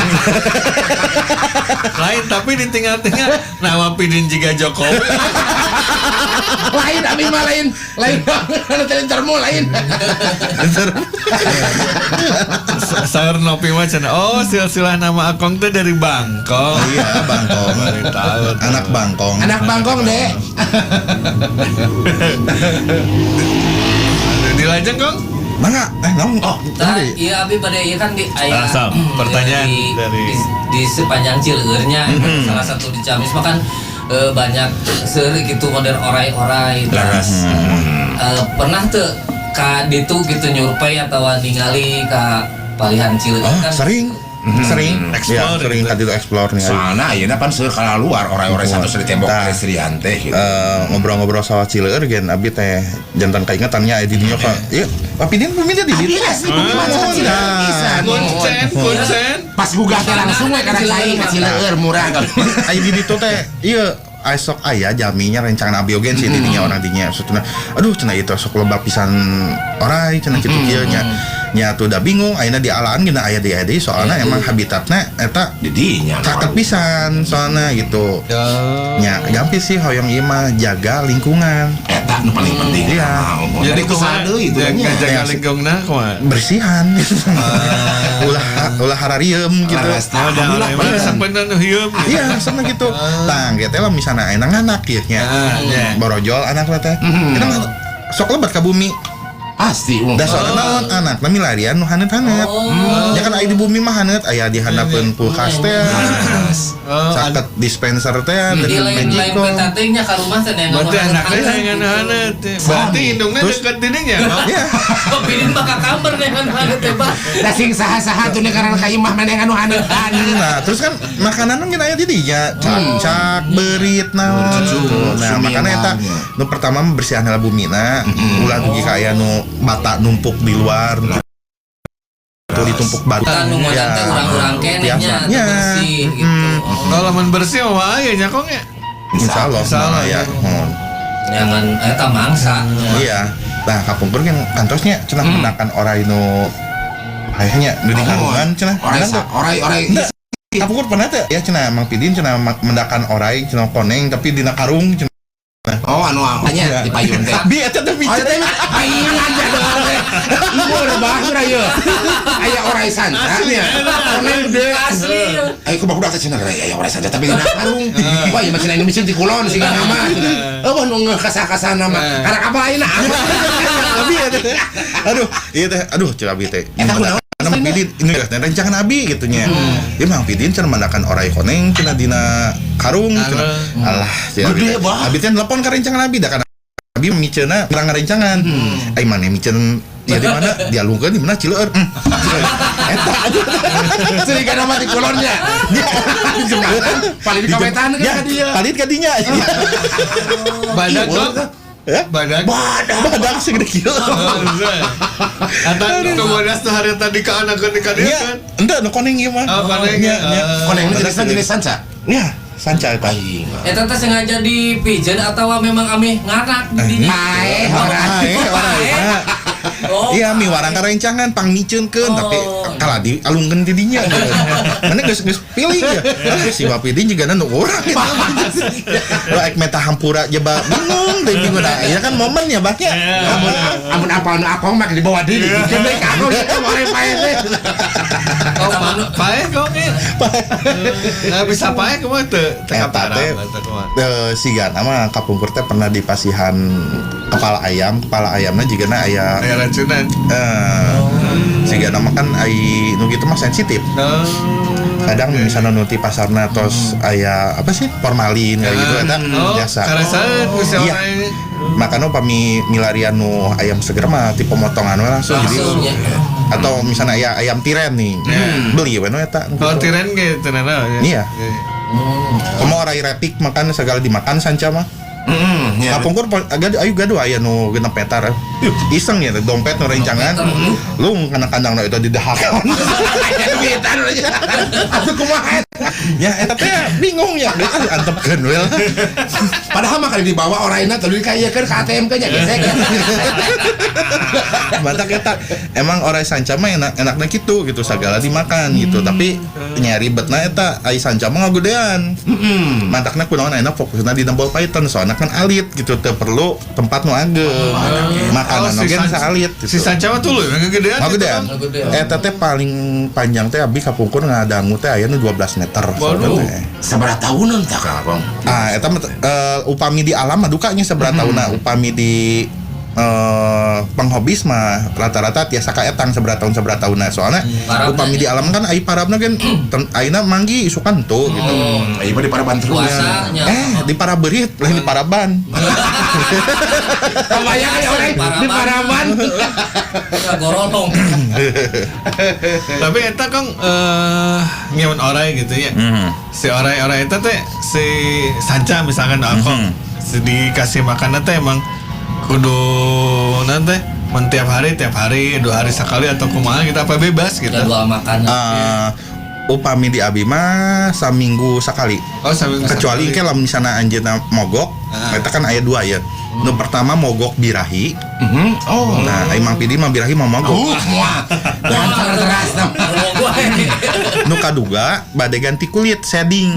Lain tapi ditinggal-tinggal nama pidin jika Jokowi. Lain abi mah lain. Lain. Anu teh termu lain. Saur Nopi mah cenah. Oh, silsilah nama Akong teh dari Bangkok. Iya, bangkong. Baru tahu tuh. Anak bangkong. Anak bangkong, Dek. Aduh, dilajeng Kong? Mangga, naon? Oh, Nah, iya abi pada iya kan di aya Langsung, pertanyaan dari- di sepanjang Cileurnya salah satu di Ciamis mah kan banyak seueur gitu model orai-orai. Leres. Pernah tuh ka ditu gitu nyurpei atau ningali ka palihan Cileun Oh, kan sering. Sering. Explore Ya, sering gitu. tadi itu explore nih. Soalnya ayeuna pan seueur kana luar orai-orai satu di tembok Tah. pedestrian teh gitu. Ngobrol-ngobrol sama Cileur gen abi teh jantan kaingetannya aya di dinya ka. Iya, tapi dia peminta di dieu. Abi asli bumi mah Oh, Cileeur nah. pisan. Kuncen, kuncen. Pas gugah teh langsung we kana cai ka Cileeur murah. Aya di ditu teh ieu esok aya jaminya rencangan abi oge sih didinya orang dinya maksudna aduh cenah ieu teh sok loba pisan orai cenah kitu kieu nya nya tuh udah bingung ayeuna dialaan gina aya di aya deui soalna emang habitatna eta Didinya. caket pisan soalna gitu nya gampil sih hoyong ieu mah jaga lingkungan Eta nu paling penting. Iya. Jadi Jadi kumaha deui itu jaga, nya. jaga Ya, lingkunganna kumaha? bersihan ulah ulah hararieum gitu Leres. Oh, da Alhamdulillah, orai mah bener. resep nu hieum. iya sama gitu tang gitu lah misalnya enak anak ya nya Ah, iya. borojol anak lah teh Eta mah sok lebat ka bumi Pasti. da soalna naon anak nami larian nu haneut-haneut ya kan aya di bumi mah haneut aya di handapeun kulkas teh Oh, caket dispenser teh Jadi deket lain lain magicom petatingnya ka rumah teh neangan Berarti nu anaknya haneut-haneut sayangan gitu. haneut. Berarti indungna Terus- deket didinya. Kong. ya Pidin mah ka kamar neangan haneut teh bah. Da sing saha-saha tuh karena ka imah maneh anu haneut-haneut. Nah, terus kan makanan mungkin aya di dinya, cak-cak, berit naon. Cucu, Nah, sumi makanya eta naon, ya. nu pertama mah bersihan heula bumina, ulah dugi ka aya nu bata numpuk di luar. Tuh ditumpuk batu. Kan nu modal teh urang-urang keneh nya Biasa. teu Ya. bersih gitu. Oh, Kalau lamun bersih mah aya nya Kong ya. Insya Allah, Insya Allah, ya. ya. Jangan eta mangsa. Iya. Nah, kapungkur kan kantosnya cenah mendakan orai nu hayanya nu di karungan cenah. Orai Menang tuh. orai orai. Enggak. Kapungkur pernah teh ya cenah Mang Pidin cenah mendakan orai cenah koneng tapi dina karung cenah. Oh anu nya di payun teh. Bi eta teh Oh, bicara. teh aing aja doang teh. Ibu rebah urang ieu. Aya orai sanca nya. Koneng gede. Asli. Ayo ku barudak teh cenah aya orai sanca tapi dina karung. Wah, ieu mah cenah Indonesia di kulon sih nama. Eueuh nu ngeuh kasah-kasahna mah. Karena apa ayeuna? Abi eta teh. Aduh, iya teh. Aduh, cek abi teh. Eta kunaon? Karena Mang Pidin ini teh rencangan abi gitu nya. Ieu Mang Pidin cenah mandakan orai koneng cenah dina karung cenah. Alah, cek abi Gede, teh. bah. Abi teh nelpon ka rencangan abi da kan abi miceuna urang ngarencangan. Ai maneh miceun ya di mana? Dialungkeun di mana Cileeur. Eta aja. Curiga nama di kulonnya. Di jembatan paling di kawetan kan Ya, ka dieu. paling ka dinya. Badak Kong. Ya? Badak. Badak segede kieu. Atau nu bodas tuh hari tadi ka anak ka dia Nya, kan. ente nu koneng ieu mah. Oh, koneng. Nya, nya. Koneng jenisnya jenis sanca. Ya, sanca eta. Aing. Eta teh sengaja dipijen atau memang ameh ngarak di dinya? Pae orai. Pae, orai. Nah, Oh. Iya, miwarang ka rencangan pangmiceunkeun tapi kalah dialungkeun ti dinya gitu. Mana geus geus pilih ya. Ah, si Wapidin juga nu urang gitu. Lo ek meta hampura jeba bingung deh bingung. Nah, iya kan momen ya bah nya. Amun amun apal nu akong mah dibawa deui dikeun deui ka akong eta orai paeh teh. Oh, paeh kok ya. Nah, bisa paeh kumaha teu? Teu Eta kaparang teh atau kumaha? Sigana mah kapungkur teh pernah dipasihan kepala ayam, kepala ayamna jigana aya Aya racunan. Sigana mah kan ai nu gitu mah sensitif. Oh. Kadang misalnya nu ti pasarna tos aya apa sih formalin kayak gitu eta Oh, biasa. karasan ku si Iya. orai. Makanya upami milarian nu ayam seger mah ti pemotongan we langsung jadi Langsung ya. atau misalnya aya ayam tiren nih beli we nu eta nu Kalau gitu. tiren ge teu nanaon ya. Iya. Komo orai repik makan segala dimakan sanca mah. Heeh, ya. Kapungkur agak ayo gaduh aya nu 6 meter. Iseng ya dompet nu rencangan. Lu kana kandang nu itu didahakan. Aya duitan aja. Atuh kumaha eta? Ya eta teh bingung ya geus ah, antepkeun we lah. Padahal mah kali dibawa oraina tuluy ka ieu ka ATM ke nya gesek. Batak eta emang orai sanca mah enak enaknya gitu gitu segala dimakan gitu tapi nyari ribetna eta ai sanca mah ngagedean. Mantakna kunaon ayeuna fokusna di ball python soalna kan alit gitu teu perlu tempat nu ageng. Makanan Oh, si oge sanca- saalit Si gitu. sanca mah tuluy ngegedean. gitu Ngagedean. kan. Ngagedean. Eta teh paling panjang teh abi kapungkur ngadangu teh aya nu 12 meter. Waduh. teh. Sabaraha tahunan tah Kang Akong? Ah, eta mah, upami di alam mah dukanya sabaraha taunna, upami di penghobis mah rata-rata tiasa kaetang sabaraha tahun sabaraha taunna soalnya Parabna upami di nya. alam kan ai parabna kan ayeuna manggi isukan tuh gitu. Ieu mah di paraban terus. Puasanya. Di paraberit lain di paraban. Kebayang aya orai di paraban. Ya, gorolong. Tapi eta kong ngeun orai gitu ya. Si orai-orai eta teh si sanca misalkan aku si dikasih makanan teh emang kudu nanti men tiap hari 2 hari sekali atau kumaha gitu apa bebas gitu. Jadwal makannya. Upami di abi mah saminggu sekali. Oh, saminggu Kecuali sekali. ke lamun misalnya anjeunna mogok, eta kan aya dua ya. Nu pertama mogok birahi. Oh. Nah, ai Mang Pidi mah birahi mah mogok. Moal. Lancar teras tah. Gua Nu kaduga bade ganti kulit shedding.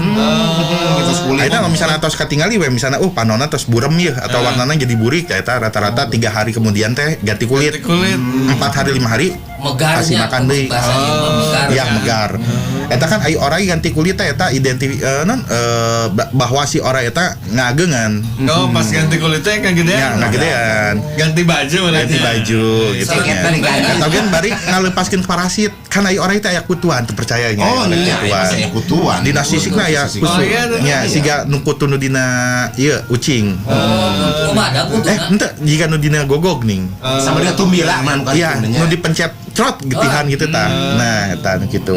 Gitu kulit. Ayeuna kalau misalnya tos katingali we misalnya panona tos burem yeuh atau warnana jadi burik ya eta rata-rata 3 hari kemudian teh ganti kulit. Ganti kulit. 4 hari 5 hari megarnya. kasih makan deui. Bahasa ieu mah megar. Ya megar. Eta kan ai orai ganti kulit teh eta bahwa si orai eta ngageungan. Oh, pas ganti kulitnya kagedean. Ya, ngagedean. Ganti baju berarti. Ganti baju gitu Singkat nya. tadi ganti. Atau kan bari ngalepaskeun parasit. Kan ai orai teh aya kutuan teu percaya nya. Oh, aya iya, kutuan. aya kutuan. Dina sisikna aya Sisik. kusu. Oh, iya, Nya iya. siga nu kutu nu dina ieu ucing. Oh, ada kutuna. Henteu jika nu dina gogog ning. Sama dia tumbila mah nu Iya, katunya. nu dipencet crot getihan gitu tah. Nah, eta nu kitu.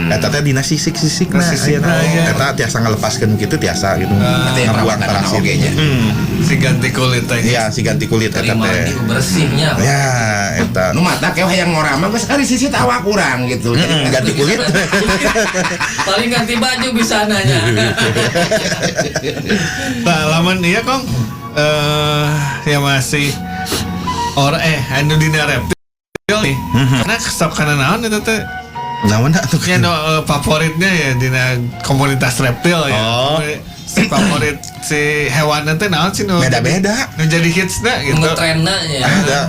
Eta teh dina sisik-sisikna Sisikna, ayeuna. iya. Eta tiasa ngalepaskeun kitu tiasa gitu. Eta yang Ngabuang perawatan parasit. oge nya. Si ganti kulit teh. Iya, si ganti kulit Dari eta teh. mandi bersihnya. Ya, eta. Nu mata kewe hayang ngora mah geus kali sisi awak kurang gitu. Jadi Ganti kulit. Paling ganti baju bisa nanya. Nah, lamun iya kong ya masih orang anu dina reptil nih. Karena sok kana naon eta teh? Naon atuh? Ya no, favoritnya ya dina komunitas reptil ya. Oh. Si favorit si hewan teh naon sih nu Beda-beda. Nu jadi hitsna gitu. Ngetrenna nya. Ada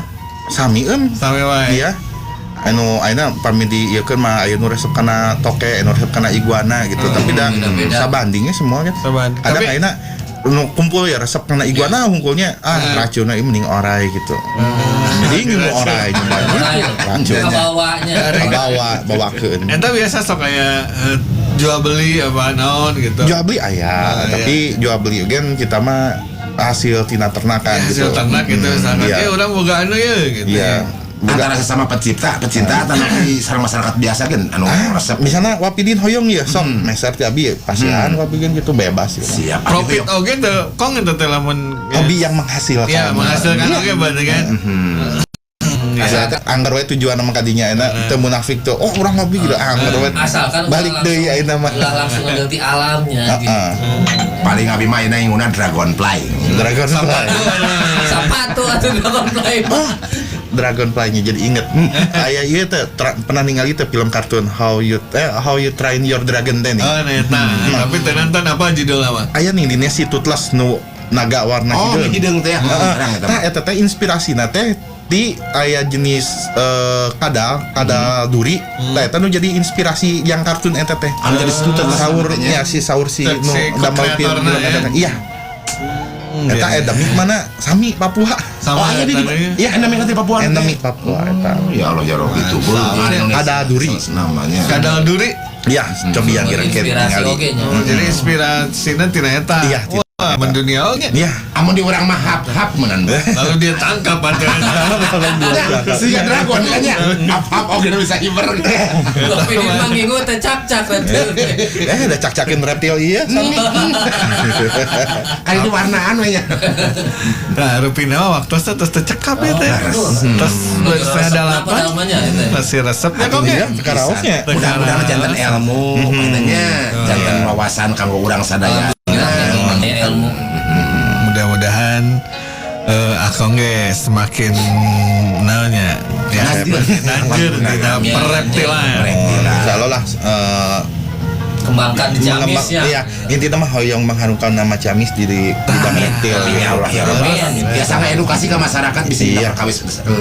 sami eun. Sami wae. Iya. Anu ayeuna pami diieukeun mah aya nu resep kana toke, anu resep kana iguana gitu. Tapi da beda-beda. sabandingnya semua kan. Sabanding. Kadang Tapi- ayeuna nu kumpul ya resep kana iguana hungkulnya ah racunna ieu mending orai gitu. Jadi ngimu orai Orai. racun. Kabawanya. Bawa bawakeun. Eta biasa sok kayak jual beli apa naon gitu. Jual beli aya, Ah, tapi jual beli gen kita mah hasil tina ternakan gitu. Hasil ternak gitu misalkan. Iya. Eh urang boga anu ya gitu. Iya. Boga- Antara sesama pencipta, pecinta atau nanti sareng masyarakat biasa kan anu resep. Misalnya Wapidin hoyong ya sok meser ti abi pasihan Wapidin gitu bebas gitu. Siap. Profit oge teu kong eta teh lamun ya. Hobi yang menghasilkan. Iya, menghasilkan oge berarti kan. Asal teh anggar we tujuan nama kadinya enak teu munafik tuh. Oh, urang hobi gitu anggar we. Asalkan balik ulah deui langsung- ayeuna mah. Ulah langsung ngeganti alamnya gitu. Heeh. Paling abi mah ayeuna inguna dragonfly. Dragonfly. Sepatu atau dragonfly. Oh, dragonfly-nya jadi inget. Aya ieu teh pernah ningali teh film kartun How You Train Your Dragon teh nih. Oh, nah, tapi teu nonton apa judulna mah? Aya nih dina si Toothless nu naga warna Oh, hideung. hideung teh. Heeh. Terang eta Tah mah. eta teh inspirasina teh di aya jenis kadal, kadal duri. Tah eta nu jadi inspirasi yang kartun eta teh. Anu jadi si Toothless Saur teh nya. ya si saur si Si nu damel film co-creatorna eta ya. teh. Iya. Eta endemik mana? Sami Papua. Sama Oh, aya di eta teh. Iya, endemik di Papua. teh. Endemik Papua eta. Ya Allah ya Rabbi itu. Ada duri. Namanya. Kadal duri. Iya, cobi yang kira-kira Inspirasi ningali. oge nya. Oh, jadi inspirasinya tina eta. Iya, tina Wah, mendunia oge. Iya. Amun di urang mah hap-hap menan. Lalu dia tangkap atuh. Siga dragon kan ya. Hap-hap oge bisa hiber. Tapi dia mah ngingu teh cak-cak reptil. Udah cak-cakin reptil iya sami. Kan itu warnaan we nya. Nah, rupina mah waktu tos teu cekap ya teh. Tos setengah delapan. Namanya itu. Masih resepnya kok Iya, ya. karaosnya. Mudah-mudahan janten ilmu katanya, janten wawasan kanggo urang sadaya. Alhamdulillah, ilmu. Mudah-mudahan akong ge semakin naonnya ya Lanjut. lanjut dina pereptilan. Reptilan. Insyaallah lah Kembangkan di Ciamis mengembang- ya. Iya, intinya mah hoyong mengharumkan nama Ciamis di bidang reptil. Amin ya Allah ya Rabbi. Amin. Biasa edukasi ke masyarakat bisa Iya. perkawis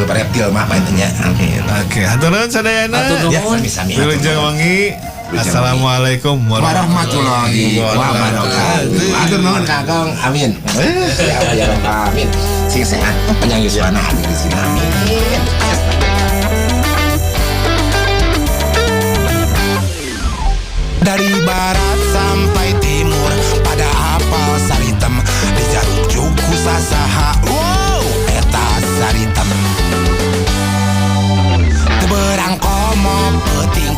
reptil mah intinya. Amin. Oke, hatur nuhun sadayana. Hatur Ya, nuhun. sami-sami. Wilujeng wengi. Assalamualaikum warahmatullahi wabarakatuh. Hatur nuhun Kakang. Amin. Ya Allah ya Rabbi. Amin. Sing sehat panjang yuswana hadir di sini. Amin. Dari barat sampai timur pada apal saritem di Jaruk Juku sasaha. Wow, eta saritem. Teu berang komo peuting.